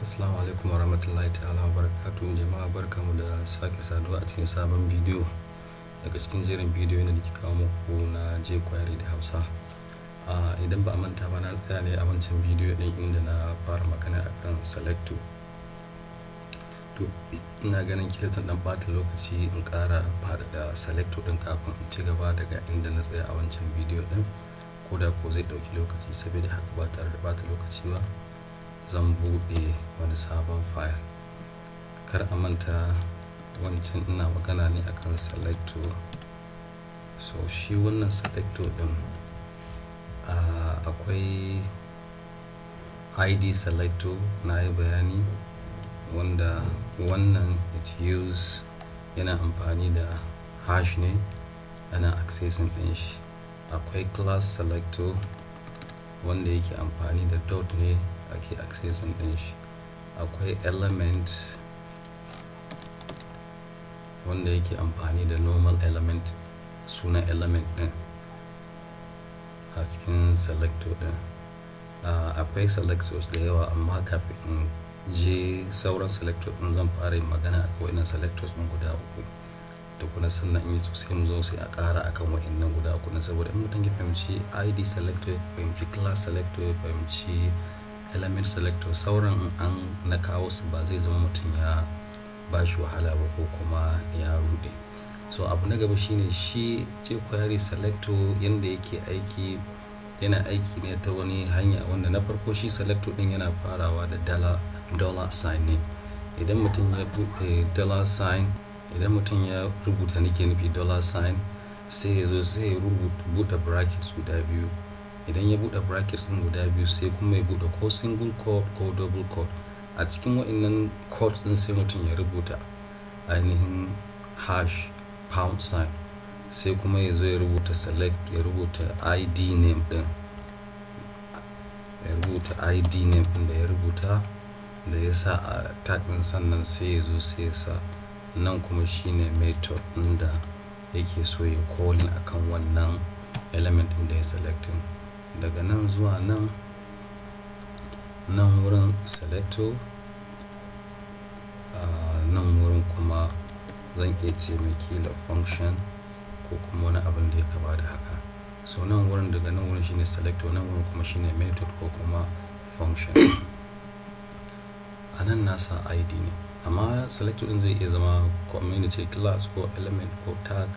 Assalamu alaikum warahmatullahi ta'ala wabarakatuh. Jama'a, barkamu da sake saduwa a cikin sabon bidiyo daga cikin jerin bidiyo da nake kawo muku na jQuery da Hausa. Idan ba a manta ba, na tsaya ne a wancan bidiyo ɗin inda na fara magana akan selector. To, ina ganin kila zan ɗan ɓata lokaci in ƙara faɗaɗa selector ɗin kafin in ci gaba daga inda na tsaya a wancan bidiyo ɗin, ko da ko zai ɗauki lokaci. Saboda haka, ba tare da ɓata lokaci ba, zan buɗe wani sabon file. Kar a manta, wancan ina magana ne akan selector. So shi wannan selector ɗin, akwai ID selector, na yi bayani, wanda wannan it use yana amfani da hash ne ana accessing ɗin shi. Akwai class selector wanda yake amfani da dot ne ake accessing ɗin shi. Akwai element wanda yake amfani da normal element, sunan element ɗin a cikin selector ɗin. Akwai selectors da yawa, amma kafin in je sauran selector ɗin, zan fara yin magana akan waɗannan selectors ɗin guda uku tukuna, sannan in yi so sai mu zo sai a ƙara akan waɗannan guda uku ɗin. Saboda in mutum ya fahimci ID selector, ya fahimci class selector, ya fahimci element selector, sauran in an na kawo su ba zai zama mutum ya bashi wahala ba ko kuma ya ruɗe. So abu na gaba shine shi jQuery selector, yanda yake aiki. Yana aiki ne ta wani hanya wanda na farko shi selector ɗin yana farawa da dollar sign ne. Idan mutum ya buɗe dollar sign, idan mutum ya rubuta, nake nufi, dollar sign, sai ya zo sai ya rubuta buɗe brackets guda biyu. Idan ya buɗe brackets ɗin guda biyu, sai kuma ya buɗe ko single quote ko double quote. A cikin waɗannan quotes ɗin sai mutum ya rubuta ainihin hash pound sign, sai kuma ya zo ya rubuta select, ya rubuta ID name ɗin, ya rubuta ID name ɗin da ya rubuta da ya sa a tag ɗin. Sannan sai ya zo sai ya sa nan kuma shine method ɗin da yake so ya calling akan wannan element ɗin da ya selecting. Daga nan zuwa nan, nan wurin selector, nan wurin kuma zan iya ce mai kila function ko kuma wani abin da ya kama da haka. So nan wurin, daga nan wurin shine selector, nan wurin kuma shine method ko kuma function. A nan na sa ID ne, amma selector ɗin zai iya zama ko ce class ko element ko tag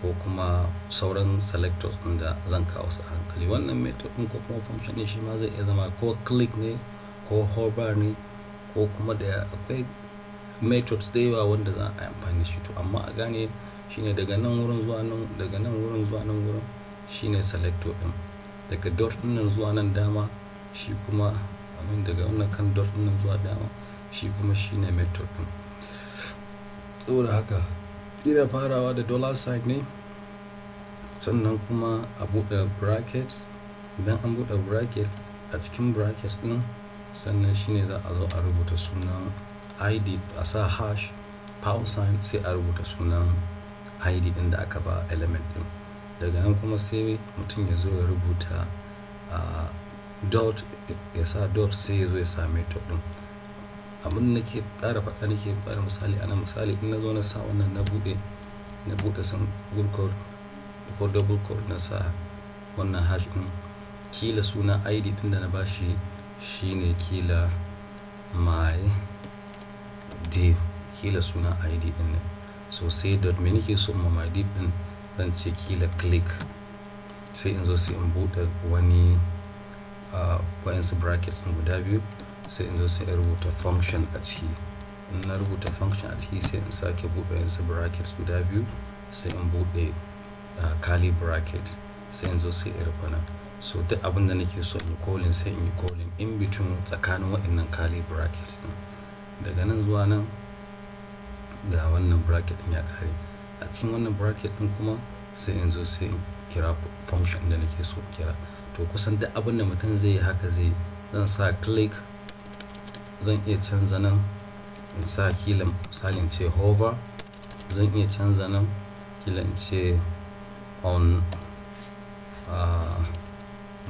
ko kuma sauran selectors ɗin da zan kawo su a hankali. Wannan method ɗin ko kuma function ɗin shi ma zai iya zama ko click ne ko hover ne ko kuma da akwai methods da yawa wanda za a yi amfani da shi. To, amma a gane shine daga nan wurin zuwa nan, daga nan wurin zuwa nan wurin shine selector ɗin. Daga dot ɗin nan zuwa nan dama shi kuma, I mean, daga wannan kan dot ɗin nan zuwa dama shi kuma shine method ɗin. Saboda haka ina farawa da dollar sign ne, sannan kuma a buɗe brackets. Idan an buɗe bracket, a cikin brackets ɗin sannan shine za a zo a rubuta sunan ID, a sa hash pound sign, sai a rubuta sunan ID ɗin da aka ba element ɗin. Daga nan kuma sai mutum ya zo ya rubuta dot, ya sa dot, sai ya zo ya sa method ɗin. Abin da nake ƙara faɗa, nake bada misali ana, misali, in na zo na sa wannan, na buɗe single quote ko double quote, na sa wannan hash ɗin, kila sunan ID ɗin da na bashi shine kila my div, kila sunan ID ɗin ne. So sai dot, me nake so ma my div ɗin? Zan ce kila click, sai in zo sai in buɗe wani waƴansu brackets ɗin guda biyu, sai in zo sai in rubuta function a ciki. In na rubuta function a ciki, sai in sake buɗe waƴansu brackets guda biyu, sai in buɗe curly bracket, sai in zo sai in rufe nan. So duk abin da nake so in yi calling, sai in yi calling in between, tsakanin waƴannan curly brackets ɗin. Daga nan zuwa nan, ga wannan bracket ɗin ya ƙare. A cikin wannan bracket ɗin kuma sai in zo sai in kira function da nake so in kira. To, kusan duk abin da mutum zai yi haka zai yi. Zan sa click, zan iya canza nan in sa kila misali in ce hover, zan iya canza nan kila in ce on,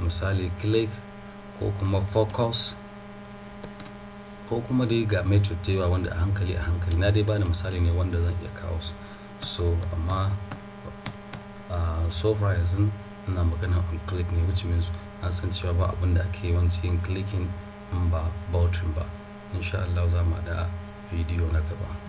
misali click ko kuma focus. Ko kuma dai ga method da yawa wanda a hankali a hankali na dai bada misali ne wanda zan iya kawo su. So amma so far yanzu ina magana on click ne, which means an san cewa ba abun da ake yawanci yin clicking in ba button ba. In sha Allah za mu haɗu a bidiyo na gaba.